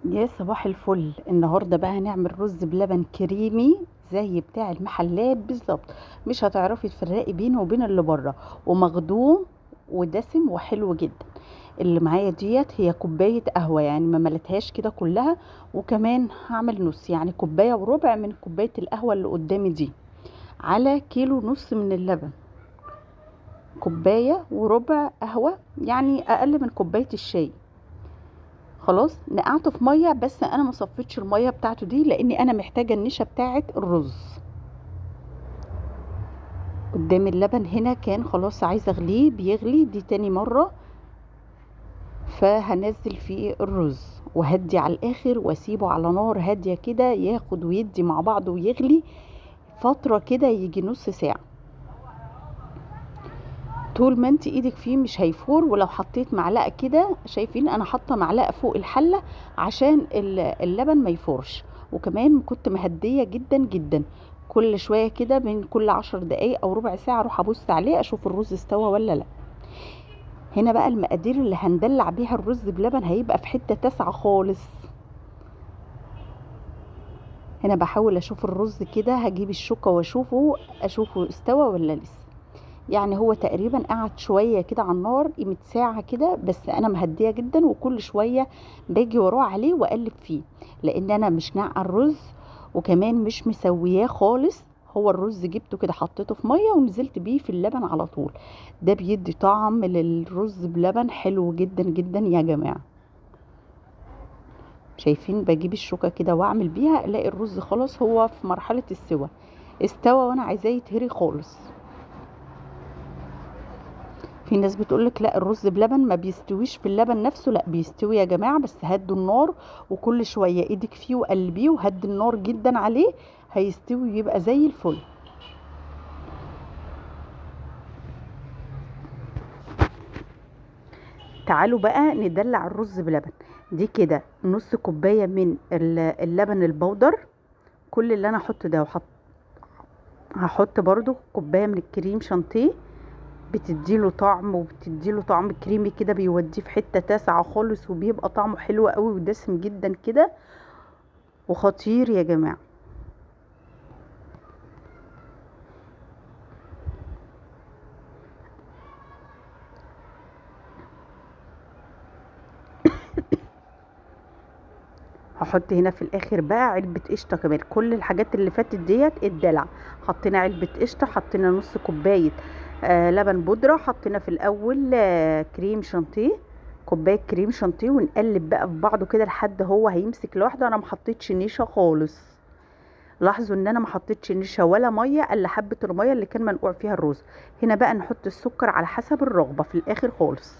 يا صباح الفل. النهارده بقى هنعمل رز بلبن كريمي زي بتاع المحلات بالظبط، مش هتعرفي تفرقي بينه وبين اللي بره، ومخدوم ودسم وحلو جدا. اللي معايا ديت هي كوباية قهوة، يعني ما ملتهاش كده كلها، وكمان هعمل نص، يعني كوباية وربع من كوباية القهوة اللي قدامي دي، على كيلو نص من اللبن. كوباية وربع قهوة يعني اقل من كوباية الشاي. خلاص نقعته في مية، بس انا ما صفيتش المية بتاعته دي لاني انا محتاجه النشا بتاعه الرز. قدام اللبن هنا كان خلاص عايزه اغليه، بيغلي دي تاني مرة، فهنزل فيه الرز وهدي على الاخر واسيبه على نار هادية كده ياخد ويدي مع بعضه ويغلي فترة كده يجي نص ساعة. طول ما انت ايدك فيه مش هيفور. ولو حطيت معلقه كده، شايفين انا حاطه معلقه فوق الحلة عشان اللبن ما يفورش. وكمان كنت مهديه جدا جدا، كل شوية كده من كل 10 دقايق او ربع ساعة اروح ابص عليه اشوف الرز استوى ولا لا. هنا بقى المقادير اللي هندلع بيها الرز بلبن هيبقى في حتة تاسعه خالص. هنا بحاول اشوف الرز كده، هجيب الشوكة واشوفه، اشوفه استوى ولا لسه. يعني هو تقريبا قعد شوية كده على النار قيمة ساعة كده، بس انا مهديه جدا وكل شوية باجي وراه عليه واقلب فيه، لان انا مش ناقعه الرز وكمان مش مسوياه خالص. هو الرز جبته كده حطيته في مية ونزلت بيه في اللبن على طول. ده بيدي طعم للرز بلبن حلو جدا جدا يا جماعة. شايفين بجيب الشوكة كده واعمل بيها، الاقي الرز خلاص هو في مرحلة السوى، استوى وانا عايزاه يتهري خالص. في ناس بتقولك لا الرز بلبن ما بيستويش في اللبن نفسه، لا بيستوي يا جماعة، بس هدوا النار وكل شوية ايدك فيه وقلبيه وهدي النار جدا عليه، هيستوي ويبقى زي الفل. تعالوا بقى ندلع الرز بلبن. دي كده نص كوباية من اللبن البودر، كل اللي انا هحطه ده، هحط برضو كوباية من الكريم شانتيه، بتديله طعم وبتديله طعم كريمي كده، بيوديه في حتة تاسعة خالص، وبيبقى طعمه حلو قوي ودسم جدا كده وخطير يا جماعة. هحط هنا في الاخر بقى علبة قشطة كمان. كل الحاجات اللي فاتت ديت الدلع، حطينا علبة قشطة، حطينا نص كوباية لبن بودرة، حطينا في الاول كريم شانتيه، كوباية كريم شانتيه، ونقلب بقى في بعضه كده لحد هو هيمسك لوحده. انا ما حطيتش نشا خالص، لاحظوا ان انا ما حطيتش نشا ولا مية الا حبه المية اللي كان منقوع فيها الرز. هنا بقى نحط السكر على حسب الرغبة في الاخر خالص.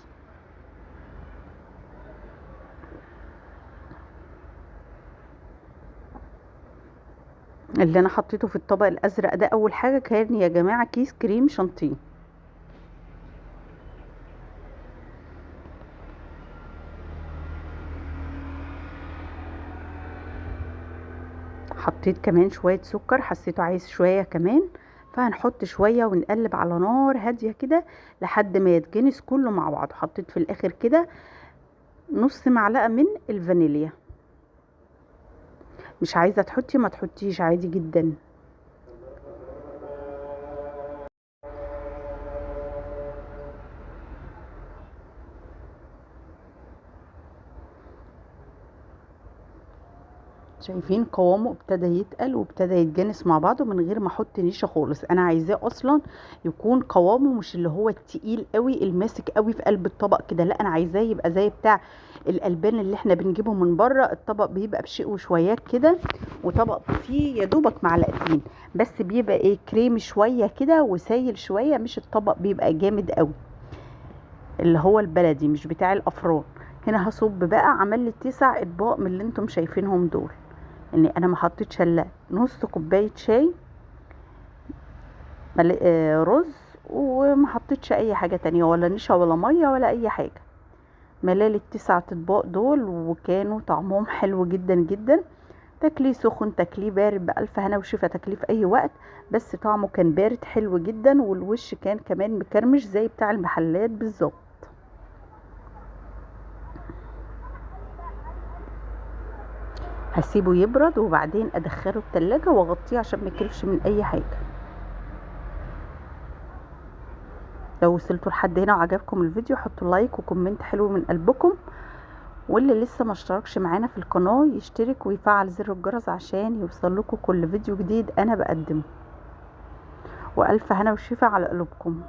اللي انا حطيته في الطبق الازرق ده اول حاجة كان يا جماعة كيس كريم شانتيه. حطيت كمان شوية سكر، حسيته عايز شوية كمان، فهنحط شوية ونقلب على نار هادية كده لحد ما يتجنس كله مع بعض. حطيت في الاخر كده نص معلقه من الفانيليا، مش عايزه تحطي ما تحطيش عادي جدا. شايفين قوامه ابتدى يتقل وابتدى يتجانس مع بعضه من غير ما احط نشا خالص. انا عايزاه اصلا يكون قوامه مش اللي هو التقيل قوي الماسك قوي في قلب الطبق كده، لا انا عايزاه يبقى زي بتاع الالبان اللي احنا بنجيبه من بره، الطبق بيبقى بشيء وشويات كده، وطبق فيه يا دوبك معلقتين بس، بيبقى ايه كريم شوية كده وسايل شوية، مش الطبق بيبقى جامد قوي اللي هو البلدي مش بتاع الافران. هنا هصب بقى، عمل لي 9 اطباق من اللي انتم شايفينهم دول، ان انا ما حطيتش الا نص كوباية شاي رز، وما حطيتش اي حاجة تانية ولا نشا ولا مية ولا اي حاجة. ملالي ال9 اطباق دول وكانوا طعمهم حلو جدا جدا. تاكليه سخن تاكليه بارد بألف هنا وشفا، تاكليه في اي وقت، بس طعمه كان بارد حلو جدا، والوش كان كمان مكرمش زي بتاع المحلات بالظبط. هسيبه يبرد وبعدين ادخله التلاجة واغطيه عشان ما يكلفش من اي حاجة. لو وصلتوا لحد هنا وعجبكم الفيديو حطوا like و comment حلو من قلبكم، واللي لسه ما اشتركش معانا في القناة يشترك ويفعل زر الجرس عشان يوصل لكم كل فيديو جديد انا بقدمه. والف هنا وشفا على قلوبكم.